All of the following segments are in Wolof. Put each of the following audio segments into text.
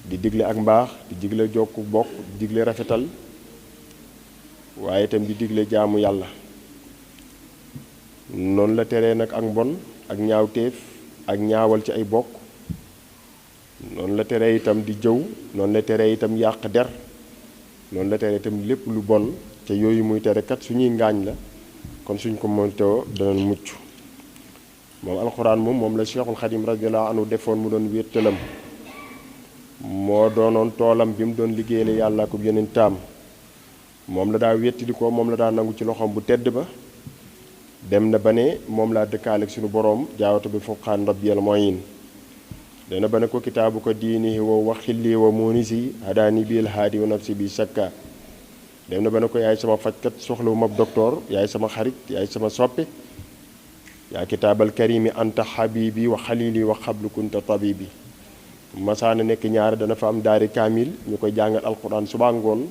di digle ak mbaax di digle jokku bokk di digle rafetal waaye itam di digle jaamu yàlla noonu la teree nag ak mbon ak ñaawteef ak ñaawal ci ay bokk noonu la teree itam di jëw noonu la teree itam yàq der noonu la teree itam lépp lu bon te yooyu muy tere kat suñuy ngaañ la kon suñ ko moytoo danañ mucc moom alxuraan moom la Cheikhul Khadim radiyallahu anhu defoon mu doon wéttalam moo doonoon toolam bi mu doon liggéeyale yàlla ko yeneen taam moom la daa wéttali ko moom la daa nangu ci loxoom bu tedd ba dem na ba ne moom laa dëkkaaleeg suñu boroom jaawatu bi fuqaan rabbiyal mu'in dana ba ne ko kitaabu ko diini wa xilli wa munisi hadaani bil haadi wa nafsi bi sakka dem na ba ne ko yaay sama fajkat soxlawu ma docteur yaay sama xarit yaay sama soppe yaa kitaabal karimi anta habibi wa xalili wa xablu kunta tabibi masaana nekk ñaari dana fa am daari kaamil ñu koy jàngal alquran suba ngoon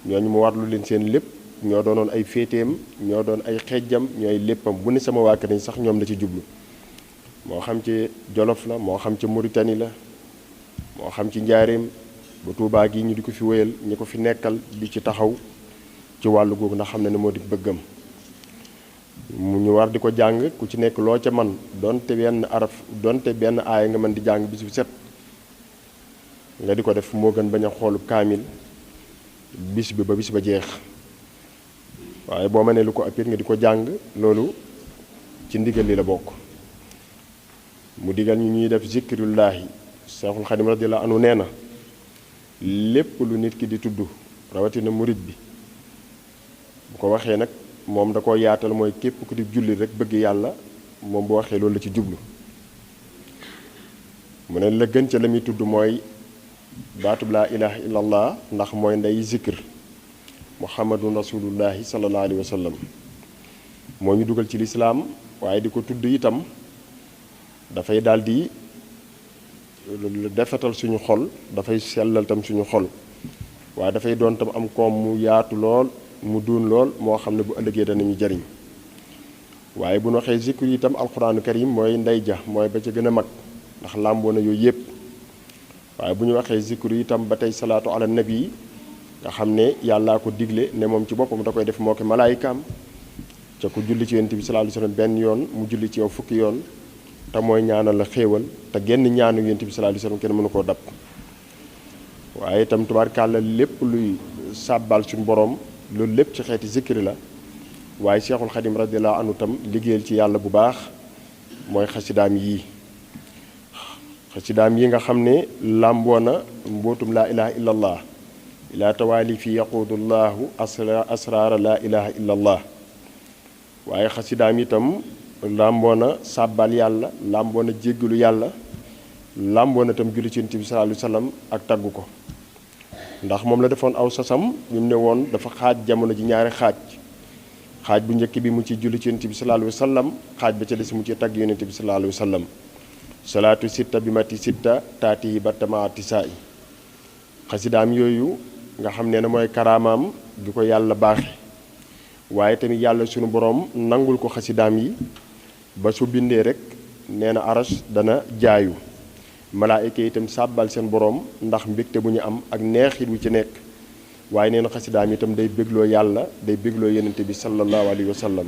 ñooñu mu warlu leen seen lépp ñoo doonoon ay féeteem ñoo doon ay xejjam ñooy léppam bu ne sama waa kër sax ñoom la ci jublu moo xam ci Jolof la moo xam ci Mauritanie la moo xam ci njaareem ba Tuubaa gi ñu di ko fi wéyal ñi ko fi nekkal di ci taxaw ci wàllu googu ndax xam ne moo di bëggam mu ñu war di ko jàng ku ci nekk loo ca man donte benn araf donte benn aaya nga mën di jàng bis bu set nga di ko def moo gën bañ a xoolub kaamil bis bi ba bis ba jeex waaye boo mënee lu ko ëppit nga di ko jàng loolu ci ndigal li la bokk mu digal ñu ñuy def zikrullaahi Seexul Xadim radiyallaahu anhu nee na lépp lu nit ki di tudd rawatina murit bi bu ko waxee nag moom da ko yaatal mooy képp ku di julli rek bëgg yàlla moom bu waxee loolu la ci jublu mu ne la gën ca la muy tudd mooy baatub laa ilaha illallah ndax mooy ndey zikr muhammadun rasulullahi sallallahu alayhi wa sallam moo ñu dugal ci lislaam waaye di ko tudd itam dafay daldi defetal suñu xol dafay sellal tam suñu xol waaye dafay doon tam am koom mu yaatu lool mu duun lool moo xam ne bu ëllëgee danañu jariñ waaye bu ñu waxee zikr itam alquraanu karim mooy ndey ja mooy ba ca gën a mag ndax làmboo na yooyu yépp waaye bu ñu waxee zikr itam ba tey salaatu ala nabi nga xam ne yàllaa ko digle ne moom ci boppam da koy def moo ko malaayikaam ca ku julli ci yonent bi sallallahu alayhi wasallam benn yoon mu julli ci yow fukki yoon te mooy ñaanal la xéewal te genn ñaanu yonent bi sallallahu alayhi wasallam kenn mënu koo dab waaye itam tubaarkàlla lépp luy sàbbal suñu borom loolu lépp ci xeeti zikri la waaye Cheikhul Khadim radiyallahu anhu tam liggéeyal ci yàlla bu baax mooy xasidaam yii xasidaam yi nga xam ne làmboo na mbootum laa ilaha illallah ilaa tawaali fi yaquudullahu asraara laa ilaha illallah waaye xasidaam itam làmboo na sàbbal yàlla làmboo na jéggalu yàlla làmboo na itam julli ci Yonent bi sallallahu alayhi wasallam ak taggu ko ndax moom la defoon aw sasam ñu ne woon dafa xaaj jamono ji ñaari xaaj bu njëkk bi mu ci julli ci Yonent bi sallallahu alayhi wasallam xaaj ba ca des mu ci tagg Yonent bi sallallahu alayhi wasallam salaatu sitta bi mati sitta taati ba tamaati saa yi xasidaam yooyu nga xam ne na mooy karaamaam gi ko yàlla baaxe waaye tamit yàlla sunu borom nangul ko xasidaam yi ba su bindee rek nee na aras dana jaayu malaayika itam sàbbal seen borom ndax mbégte bu ñu am ak neexit wu ci nekk waaye nee na xasidaam itam day bégloo yàlla day bégloo yenente bi sallallahu alayhi wa sallam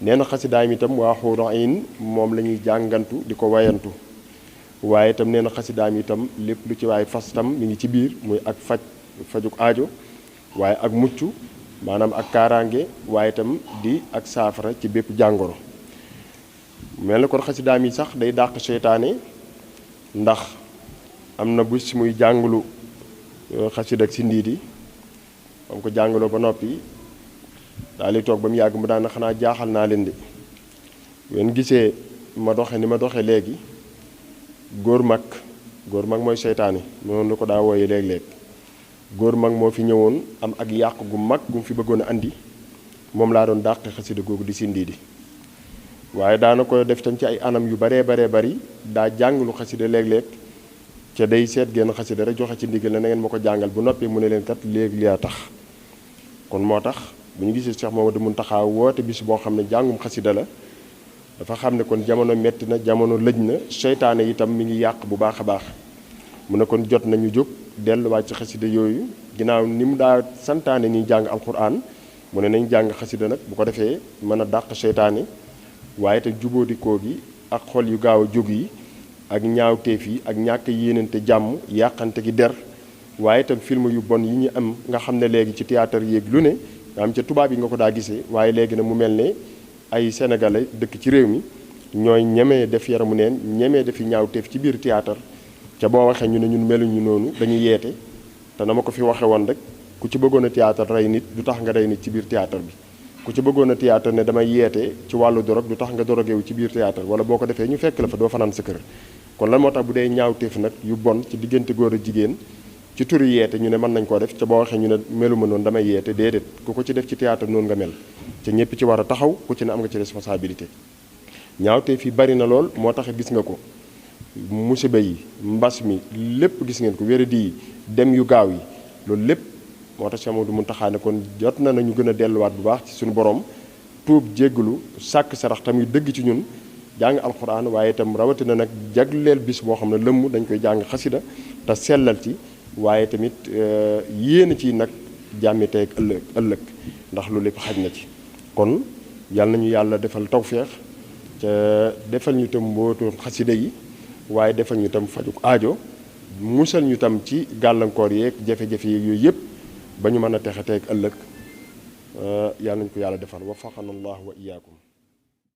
nee na xasidaam itam waa xuuru ayn moom la ñuy jàngantu di ko wayantu waaye itam nee na xasidaam itam lépp lu ci waay fas tam mi ngi ci biir muy ak fajuk aajo waaye ak mucc maanaam ak kaaraange waaye itam di ak saafara ci bépp jàngoro mel na kon xasidaam yi sax day dàq seytaane ndax am na bés muy jàngulu xasida ak si ndiidi bam ko jàngaloo ba noppi daal di toog ba mu yàgg mu daan xanaa jaaxal naa leen di ngeen gisee ma doxe ni ma doxe léegi góor mag mooy seytaane noonu la ko daa wooye léeg-léeg góor mag moo fi ñëwoon am ak yàq gu mag gu mu fi bëggoon a andi moom laa doon dàqe xasida googu di si ndiidi waaye daana ko def tam ci ay anam yu baree bari daa jàngalu xasida léeg-léeg ca day seet genn xasida rek joxe ci ndigal ne na ngeen ma ko jàngal bu noppee mu ne leen kat léegi li tax kon moo tax bu ñu gisee Cheikh Mamadou Mountakha woote bis boo xam ne jàngum xasida la dafa xam ne kon jamono metti na jamono lëj na seytaane itam mi ngi yàq bu baax a baax mu ne kon jot nañu jóg delluwaat ci xasida yooyu ginnaaw ni mu daa santaane ni jàng alquran mu ne nañ jàng xasida nag bu ko defee mën a dàq seytaane waaye te jubóodikoo gi ak xol yu gaaw a jóg yi ak ñaawteef yi ak ñàkk yéenante jàmm yàqante gi der waaye itam film yu bon yi ñu am nga xam ne léegi ci théâtre yéeg lu ne nga am ca tubaab yi nga ko daa gisee waaye léegi nag mu mel ne ay sénégalais dëkk ci réew mi ñooy ñemee def yaramu neen ñemee defi ñaawteef ci biir théâtre ca boo waxee ñu ne ñun meluñu noonu dañuy yeete te na ma ko fi waxe woon rek ku ci bëggoon a théâtre rey nit du tax nga rey nit ci biir théâtre bi ku ci bëggoon a théâtre ne damay yeete ci wàllu dorog du tax nga dorogewu ci biir théâtre wala boo ko defee ñu fekk la fa doo fanaan sa kër kon lan moo tax bu dee ñaawteef nag yu bon ci diggante góor a jigéen ci turu yeete ñu ne mën nañ koo def ca boo waxee ñu ne meluma noonu damay yeete déedéet ku ko ci def ci théâtre noonu nga mel ca ñëpp ci war a taxaw ku ci ne am nga ci responsabilité ñaawteef yi bari na lool moo tax gis nga ko musiba yi mbas mi lépp gis ngeen ko wéradi yi dem yu gaaw yi loolu lépp moo tax Cheikh Amadou Mountakha ne kon jot na nañu gën a delluwaat bu baax ci suñu borom tuub jéggalu sàkk sarax tamit dëgg ci ñun jàng alxuraan waaye itam rawatina nag jagleel bis boo xam ne lëmm dañ koy jàng xasida te sellal ci waaye tamit yéen ci nag jàmmi tey ak ëllëg ndax lu lépp xaj na ci kon yàlla nañu yàlla defal tawféex ca defal ñu tam mbootu xasida yi waaye defal ñu tam fajuk aajo musal ñu tam ci gàllankoor yeeg jafe-jafe yeeg yooyu yëpp ba ñu mën a texe tey ak ëllëg yàlla nañu ko yàlla defal waffaqana allah wa iyaakum